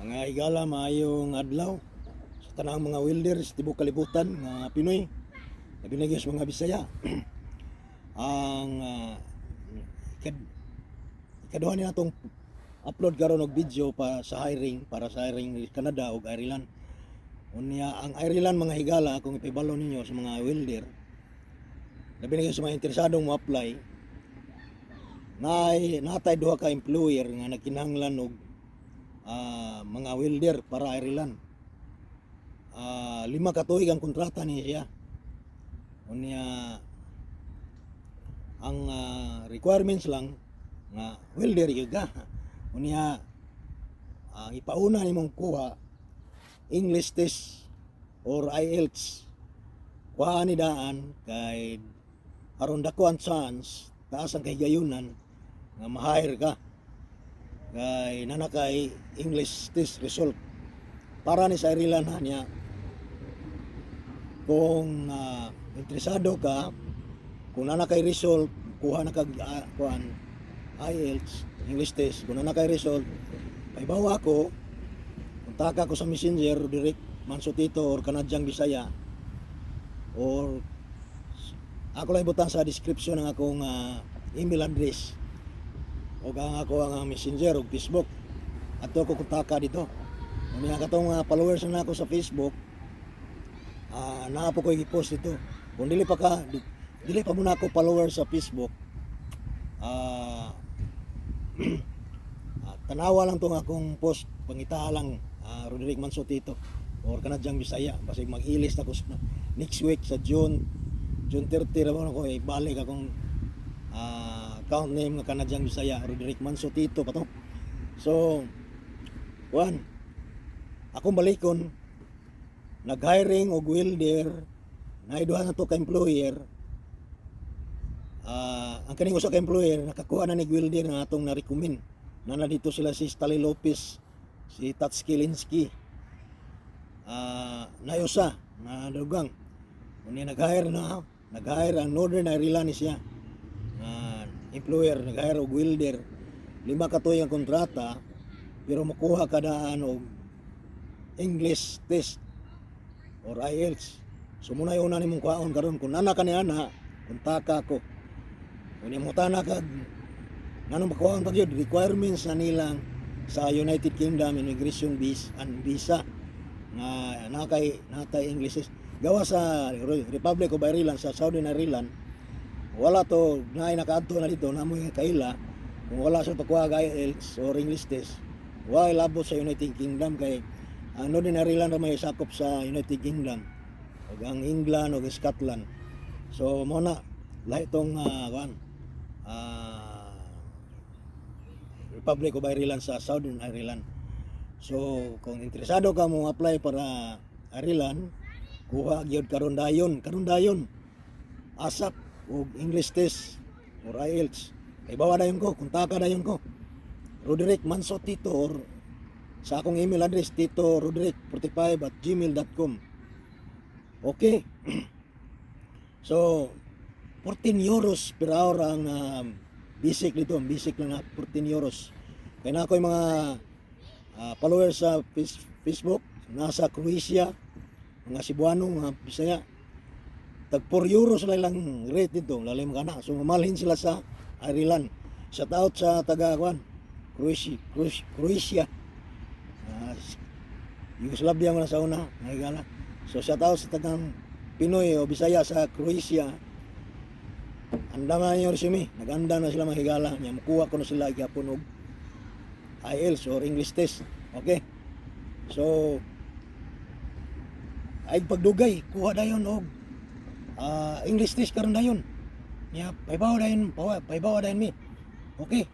Mga higala, maayong adlaw sa tanang mga welders tibuok kalibutan nga Pinoy. Labi na gyud sa mga Bisaya. Ang ikaduha ni natong upload karon og video pa sa hiring, para sa hiring ni Canada ug Ireland. Unya ang Ireland, mga higala, kung ipibalo ninyo sa mga welder, labi na gyud sa mga interesadong mo apply, naay natay duha ka employer nga nagkinahanglan og mga welder para Ireland. 5 ka tuig ang kontrata ni siya. Unya ang requirements lang nga welder gyud ka. Unya ang ipauna nimong kuha, English test or IELTS. Kuha ni daan kay aron dako ang chance, taas ang kahigayunan nga ma-hire ka kay nana kay English test result para ni sa Ireland ha. Niya kung interesado ka, kung nana kay result, kuha na kag kuan, IELTS English test, kung nana kay result, pahibawa ko, kontaka ko sa Messenger, direct Manso Tito or Kanadyang Bisaya, or ako lang ibutang sa description ang akong email address o ang ako ang Messenger o Facebook ato ko kontaka dito. Unya katong mga followers na ako sa Facebook, naa po ko i-post dito. Kung dili pa ka dili pa muna ako follower sa Facebook, tanawa lang tong akong post, pangita lang Roderick Manso Tito or Kanadyang Bisaya. Basig mag-ilis na ko sa next week, sa June 30 ra ba ako ibalik akong account name nga Kanadyang Bisaya, Roderick Manso Tito pa to. So one, akong balikon, nag-hiring og welder na duha na to ka employer. Ang kaning usa ka employer, nakakuha na ni welder nga atong na-recommend na na dito sila, si Stanley Lopez, si Tatski Linsky, nayusa na dugang. Unya nag-hire na, nag-hire ang Northern Ireland ni siya nga employer, nag-hire og welder, 5 ka tuig ang kontrata, pero makuha kadaan og English test or IELTS. So muna yung una nimong kuhaon karon. Kung nana ka ni ana, kontaka ko. Unya mutana kag nganong makuhaon pa gyud, requirements na nilang sa United Kingdom immigration visa and visa nga nakay natay English test. Gawa sa Republic of Ireland, sa Southern Ireland, wala to naay nakaadto na dito namo nga kaila. Kung wala sa pagkuha og IELTS or English test, wala labot sa United Kingdom, kay ang Northern Ireland ra may sakop sa United Kingdom ug ang England ug Scotland. So mo na lahi tong kuan, Republic of Ireland sa Southern Ireland. So kung interesado ka mo apply para Ireland, kuha gyud karon dayon, karon dayon, ASAP og English test or IELTS. Kay bawa dayon ko, kontaka dayon ko. Roderick Manso Tito or sa akong email address, titoroderick45@gmail.com. Okay. So €14 per hour ang basic nito, basic lang na €14. Kaya na ako yung mga followers sa Facebook, nasa Croatia, mga Cebuano, mga Bisaya, tag €4 lang lang rate nito, lalim ka na. So mamalhin sila sa Ireland. Shout out sa taga kuan, Croatia, Croatia, Croatia. Yugoslavia man sa una, nahigala. So shout out sa tagang Pinoy o Bisaya sa Croatia. Andam na yung resume. Nag-andam na sila, mga higala. Nya mukuha ko na sila gyapon og IELTS or English test. Okay? So ay pagdugay, kuha dayon og English test karon dayon. Nya pahibaw dayon, pahibaw dayon mi. Okay.